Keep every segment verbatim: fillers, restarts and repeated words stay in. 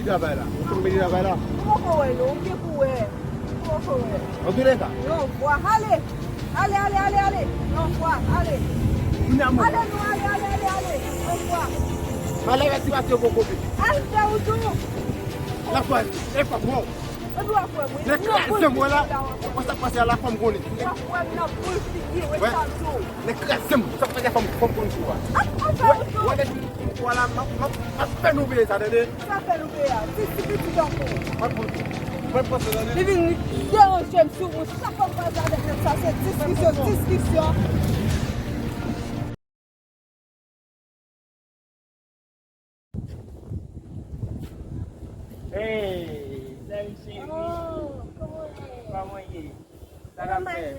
Travay la. Ou konn mete travay la. Ou poko wè non, ou gen pou wè. Ou poko wè. Antouleka. Nan vwa, ale. Ale, ale, ale, ale. Nan vwa, ale. Kounye a mwen. Ale nou, ale, ale, ale, ale. Nan vwa. Malè ti pase yo poko pe. Al fè ou tou. La fwa, e fwa bon. Epi w ap wè mwen. Nèg kraze m wè la. Ou sa k pase a la fòm konnen. W ap wè m nan boul figi w e sa tou. Nèg kraze m. Sa k pase a fòm, fòm konnen tou a. Ap, ap fè ou tou. Wè, wè, nèg m wè la, m ap, m ap, m ap fè nou peye sa, tande. Sa fè nou peye a. Ti, ti pitit ankò. Mwen pou, mwen panse, tande. Li vin deranje m sou wout. Sa fòm kraze avèk nèg sa, se diskisyon, diskisyon. Hey, sè m cheri. Oh, kòman w ye? Kòman w ye? Sa k ap fèt?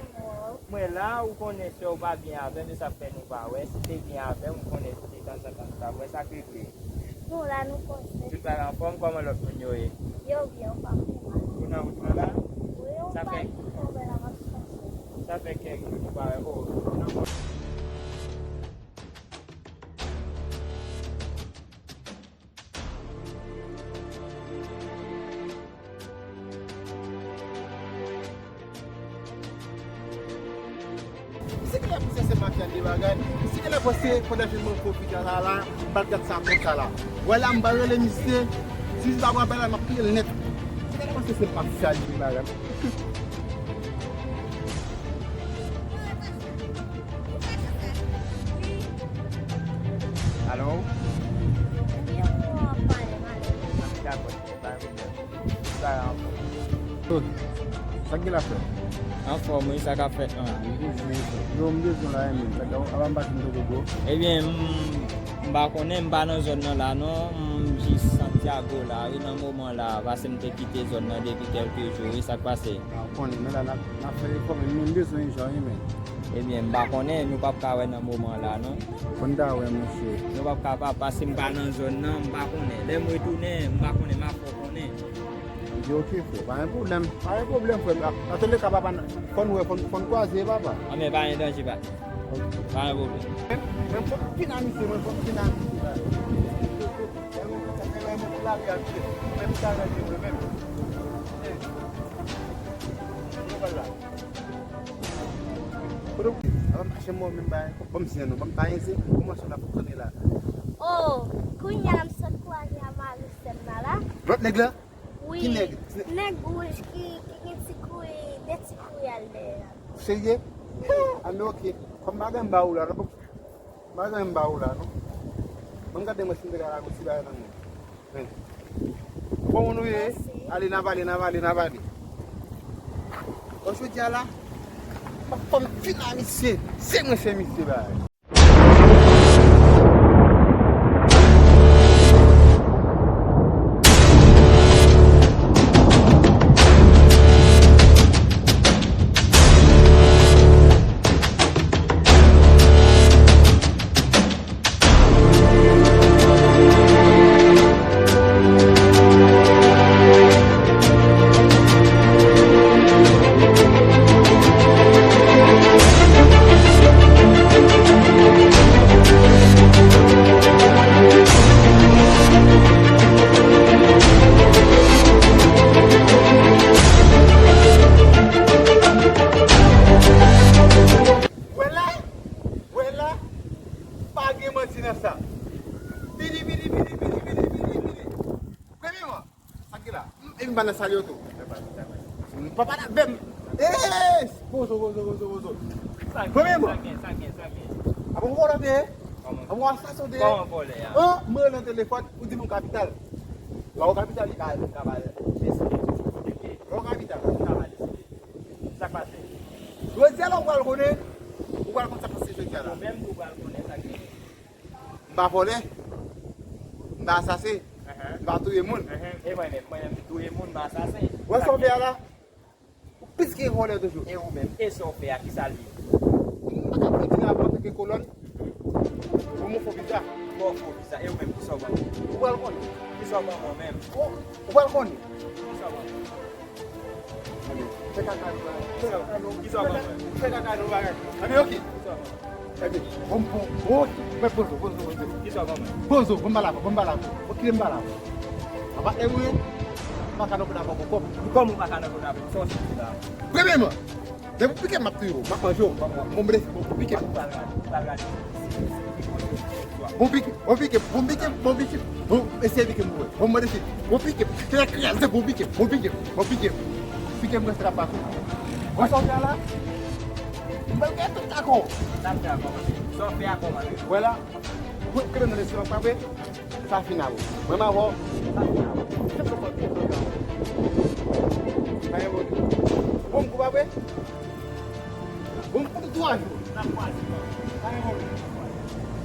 Mwen la, ou konnen sè w pa byen avè m, se sa k fè nou pa wè. Si w te byen avè m, ou konnen se tanzantan nou t ap wè, sa k regle? Nou la, nou pòze. Tout bagay anfòm, kòman lòt moun yo ye? Yo byen, yo pa fè mal. Ou nan wout lan la? Wi, yo pa byen, yo byen la, m ap chache. Sa fè kèk jou nou pa wè. Oh, nou nan wout. Se ki lè pou sèse mache al de bagay. Se ki lè pou se pandan fin mwen pwofite la la, m pral gad sa konsa la. Vwala, m pral rele misye. Si li pa pran apèl la, m ap touye l nèt. Se ki lè pou sèse mache al de bagay. Alo? Ebyen, ou ap pale, pale. Dakò, pa gen pwoblèm. Sa anfòm. Sa k gen la, frè? Anfòm, wi, sa k ap fèt, non? Yo, m bezwen la, men. Sa k ap, ap m pase m toko, bro. Ebyen, m, m pa konnen, m pa nan zòn nan la, non. M jis Santiago la, wi, nan moman la, paske m te kite zòn nan depi kèlke jou, wi, sa k pase? A, ou konnen, men la, n ap, n ap fè efò, men m bezwen jan, wi, men. Ebyen, m pa konnen, nou p ap ka wè nan moman la, non. Fò n ta wè, monchè. Nou p ap kapab, paske m pa nan zòn nan, m pa konnen. Lè m retounen, m pa konnen, m ap fè w konnen. Ebyen, oke, frè, pa gen pwoblèm. Pa gen pwoblèm, frè. An, antouka, papa, fò n wè, fò n, fò n kwaze, papa. Anben, pa gen danje, pa. Oke. Pa gen pwoblèm. Mwen, mwen fòk fin a misye, mwen fòk fin a misye, pa. Mwen, mwen, mwen, mwen, mwen, mwen, mwen, mwen, mwen, Kote w ye? Ap mache mò menm bay. Kòm si nou, ban m pa ense, kòman sa n ap fonksyone la? Oh, kounye a m sot kwaze a mari sè m nan la. Lòt nèg la? Wi. Ki nèg? Nèg wouj ki, ki gen ti kouy, de ti kouy al dèyè a. Serye? Anben oke. Kòm bagay m ba ou la, non? Bagay m ba ou la, non? Ban m gade mwen si m te ka lage yon ti bagay nan men. Men. Bon, nou ye? Mèsi. Ale, n a pale, n a pale, n a pale. Bon, jodi a la, m ap fè m fin a misye. Se mwen, se misye, bagay. Wè la, wè la, pa gen manti nan sa. Vini, vini, vini. Premyèman, sa ki la? M, e m pa nan salye w tou. M pa pale avè m. Eey! Pozo, pozo, pozo, pozo. Premyèman. Sa gen, sa gen, sa gen. Apa ou konn vòlè? Kòman? Apa ou asasyen? Kòman vòlè a? An, mwen nan telefòn, ou di m ou kapital. Ou kapital, li ka, li ka pale. Ou kapital. Li ka pale. Sa k pase? Jodi a la ou pral konnen, ou pral konn sa k pase jodi a la. Ou menm tou pral konnen sa k genyen. M pa vòlè. M pa asasen. Ahan. M pa touye moun. Ahan. E mwen menm, mwen menm m touye moun, m pa asasen. Wè sa w fè a la? Ou plis ke vòlè toujou. E ou menm, e sa w fè a, ki sa l ye? M pa ka fè di la antanke kolòn. Ou mwen fò viza. Fò, fò viza. E ou menm, ki sa w ban mwen? Ou pral konnen. Ki sa w ban mwen menm? Ou, ou pral konnen. Ki sa w ban mwen? Fè kaka nou bagay. Fè kaka nou, fè kaka nou bagay. Anben, oke. Anben, bon, bon, bon, oke. Mwen pozo, pozo, pozo. Pozo, bon, m pa la, bon, m pa la. Bon, kite m pa la. Patnè mwen, m pa ka nan kòb avè w pou kòb. Kòman ou pa ka nan kòb avè m? Sa w soti la? Premyèman, depi w pike m, m ap touye w, m ap manje w. Bon, bon, bon, bon, pike m. Ou pral gade, ou pral gade. Bon, pike, bon, pike, bon, pike, bon, pike. Bon, eseye pike m pou wè. Bon, mande si. Bon, pike, fè kraze, bon, pike, bon, pike, bon, pike. Pike m, reste la pa kou. Wè sa w fè a la? M pral gade tout akò. Sa w fè akò, man. Sa w fè akò, man. Wè la. Bon, kebe nan lespri w, pa vre? Sa final. Mwen m avè w. Sa final. Kèt sa sòti, sa final. Pa gen pwoblèm. Bon, m kou pa vre? Bon, m kou twa jou. Pa gen pwoblèm.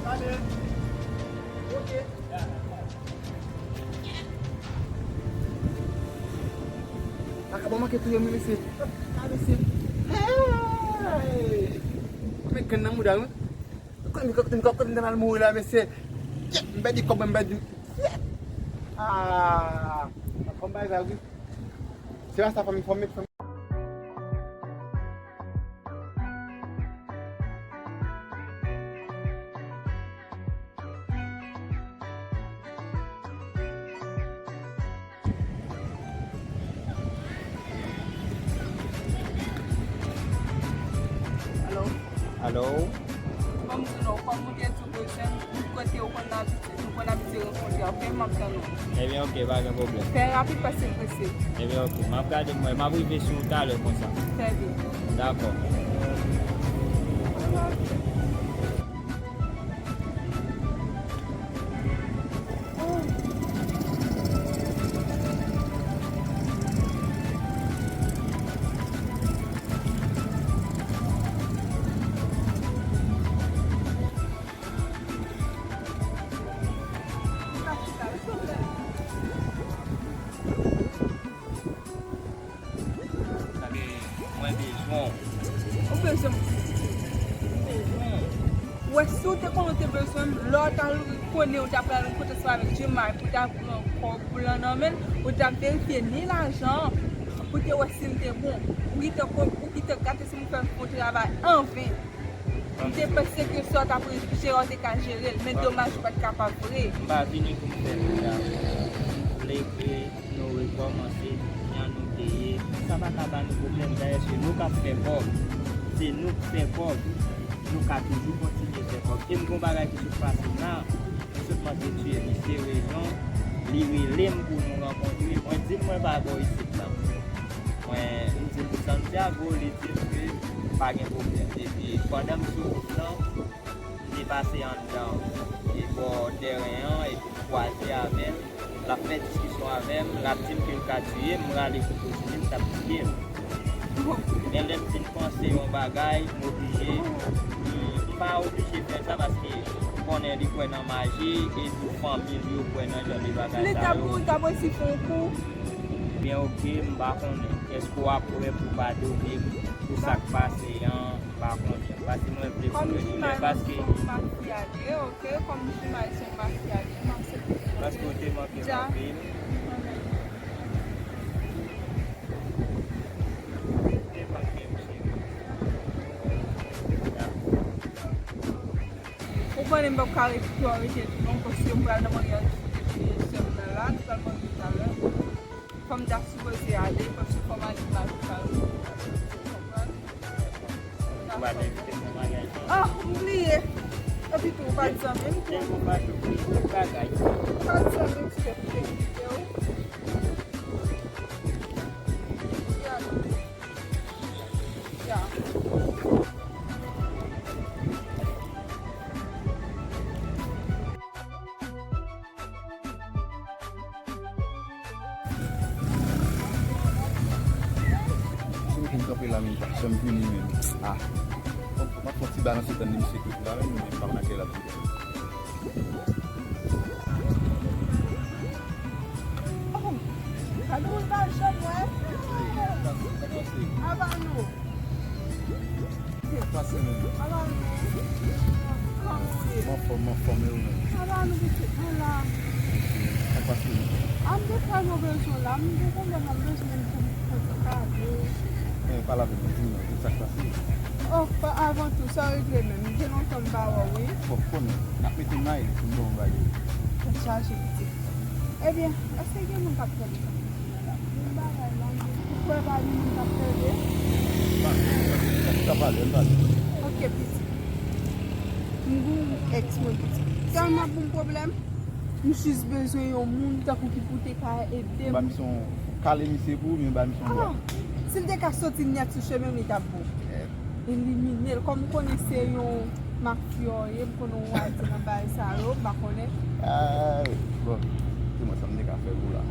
Gade. Ok. Akaba manke touye m, mesye. Ah, mesye. Hey! Men grenn nan mouda, wi. Kote m, kote m, kote m ta pral mouri la, mesye. Kyèt, m pèdi kòb mwen, m pèdi. Kyèt! Ah! Fò m bay sa, wi. Se pa sa, fò m, fò m met, fò m Alo? Alo? Ban m di non, kòm ou te di w bezwen m, kote ou konn abitye, nou konn abitye rankontre, ok, m ap tann ou. Ebyen, ok, pa gen pwoblèm. Fè rapid paske m prese. Ebyen, ok, m ap gade, mwen, m ap rive sou ou talè konsa. Trè byen. Dakò. Tande, mwen bezwen w. Ou bezwen m? M bezwen w. Ou wè, si w te konnen w te bezwen m, lè w t al konnen w t ap pral rankontre ansanm avèk Jemima pou w ta pran kòb ou lan nan men l, ou t ap verifye ni lajan an pou te wè si l te bon. Ou gentan ko-, ou gentan gate si m fè m fè yon travay anven. M te panse ke sa w t ap jere a, w te ka jere l, men domaj ou pa t kapab vre. M pa vini pou m fè pita. M vle ke nou rekòmanse jan nou te ye. Sa pa ka ba nou pwoblèm. Dayè, se nou k ap fè kòb. Se nou k fè kòb. Nou ka toujou kontinye fè kòb. E m gon bagay ki sot pase m la. M sot mande Dieu, misye rezon. Li rele m pou nou rankontre. Mwen di l mwen pa bò isit la. Mwen, m di l Santiago, li di m ke pa gen pwoblèm. Epi, pandan m sou wout lan, m te pase anndan, e bò tèren an, epi m kwaze avè l. L ap fè diskisyon avè m, l ap di m ke l ka tiye m, m rale kouto sou li, m t ap tiye l. Men lè m fin panse yon bagay, m oblije, m, m pa oblije fè sa paske m konnen li kwè nan maji, e tou fanmi l yo kwè nan jan de bagay sa yo. Li t ap, li t ap resi fè yon kou. Byen, oke, m pa konnen. Èske w ap prè pou padone m pou sa k pase an? M pa konnen. Paske mwen vle pou nou tounen, paske. Kòm Jemima se yon mafya li ye, oke? Kòm Jemima se yon mafya li ye, m aksepte. Paske w te manke m anpil. Ou te manke m, cheri. Ou konnen m p ap ka ret twò rete tou non, paske m pral nan maryaj sè m nan la, nou pral marye talè. Fò m ta sipoze ale, paske fò m ale nan lavi pa yo. Ou konprann? Ou pa t envite m nan maryaj lan? Ah, m bliye. Epi tou, ou pa t zanmi m tou. Ou pa t zanmi m, se te pou te kite w. Si m fin kanpe la, men m pa janm vini menm. Ah. M ap fè yon ti balanse tann li, misye kote la, men m pa konn a kilè l ap vini. Oh, gade moun pa janm wè. Aba nou. Sa k pase menm? Aba nou. Kòman w ye? M anfòm, m anfòm, e ou menm? Aba nou pitit mwen la. Sa k pase menm? A, m te kwè nou bezwen w la, m te konnen m bezwen pou, pou pale. Men pale avè m, di m non, di m sa k pase. Oh, pa, avan tou, sa w regle menm? Gen lontan m pa wè w, wi. Bon, konnen, n ap mete may pou m ba w bagay. Tèt chaje, pitit. Ebyen, èske gen moun k ap tande sa? Yon bagay la, ou kwè pa gen moun k ap tande? Sa pale, l pale. Ok, pitit. M gen yon èks mwen, pitit. Tèlman pou m pwoblèm. M jis bezwen yon moun tankou ki pou te ka ede m. Ba misyon kale misye pou ou, men ba misyon dwat. Si l te ka soti nèt sou chemen m, li t ap bon. Elimine l. Kòm m konnen se yon mafya w ye, m konnen w al di nan bagay sa yo, m pa konnen. Ah, bon, se mwen sa m te ka fè pou la.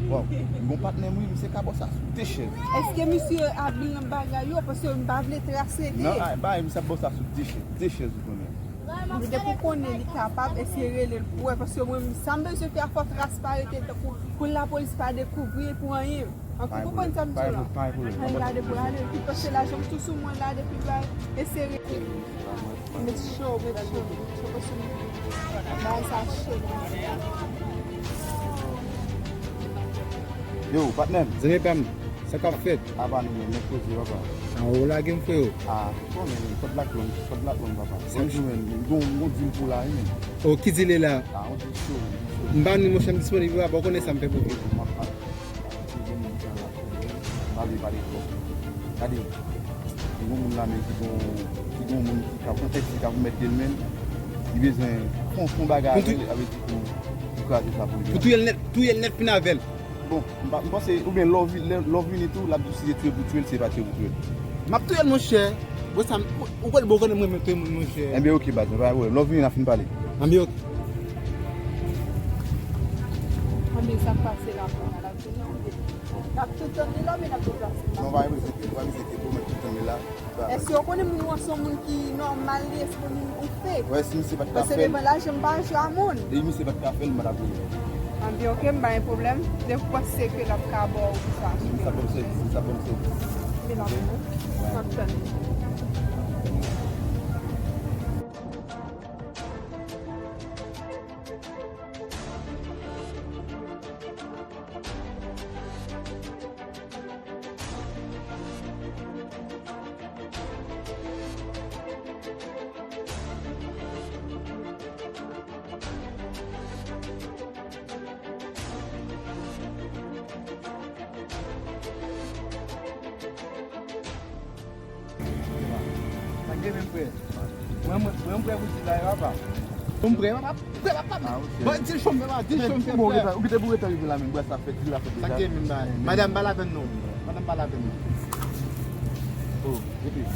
Waw, m gon patnè m wi, misye ka bò sa sou de chèz. Èske misye abil nan bagay yo? Paske m pa vle trase li. Non, ah, bay, misye ap bò sa sou de chèz, de chèz ou konnen. Men depi w konnen li kapab, eseye rele l pou wè, paske mwen, sa m bezwen fè a fò tras pa rete tankou pou lapolis pa dekouvri l pou anyen. Ann konprann sa m di w la. Ann gade pou l ale, ki paske lajan m tou sou mwen la depi bay, eseye rele. Met cho, met cho, met cho, paske bagay sa cho. Yo, patnè m. Zanmi pa m, sa k ap fèt? Apa nou menm, men koze, papa. A, ou lage m, freo. A, bon, men, fòt lak lòn, fòt lak lòn, papa. Sa m jwenn, m gon, m gon dil pou la, wi, men. O, ki dil e la? A, on dil cho, on dil cho. M pa ni, monchè, m disponib, papa, ou konnen sa m fè pou ou. M ap pale, m ap pale, m ap pale twòp. Gade, gen yon moun la, men ki gon, ki gon moun ki ka, yon èks ki ka pou mèt de l men, li bezwen fon, fon bagay avè l, avè l pou, pou kraze sa pou li. Pou touye l nèt, touye l nèt, fin avè l. Bon, m pa, m panse, oubyen lè w vi-, lè, lè w vini tou, l ap di w si se tiye pou tiye l, se pa tiye pou tiye l. M ap touye l, monchè. Bon, sa, ou, ou konn, bon, konnen mwen, mwen touye moun, monchè. Enben, ok, baz, mwen pa gen pwoblèm. Lè w vini la, fin pale. Enben, ok. Enben, sa k pase la, pou la, la, vini, enben. N ap tou tann li la, men n ap deplase. Non, pa gen pwoblèm, pa gen pwoblèm, bon, mwen tou tann li la. Èske w konnen moun ou an se yon moun ki nòmal li, èske moun ou fake? Wè, si misye pa t ka fè l. Paske devan lajan m pa jwe a moun. Depi misye pa t ka fè l, m pa t ap rele. Anben, ok, m pa gen pwoblèm. Depi w panse ke l ap ka ba w sa. Misye ap ban m sèvis, misye ap ban m sèvis. Se la pou nou. M ap tann. Sa gen menm, frè? Mwen, mwen, mwen, m prè pou ti la, papa. Bon, m prè, papa. M prè, papa. Ah, ok. Bon, di chòm, papa, di chòm, frè. Bon, ou gentan, ou gentan pou gentan rive la, men bwa sa fèt, di la fèt deja. Sa gen menm, ba. Madanm, pa lapenn non. Madanm, pa lapenn non. Oh, epi.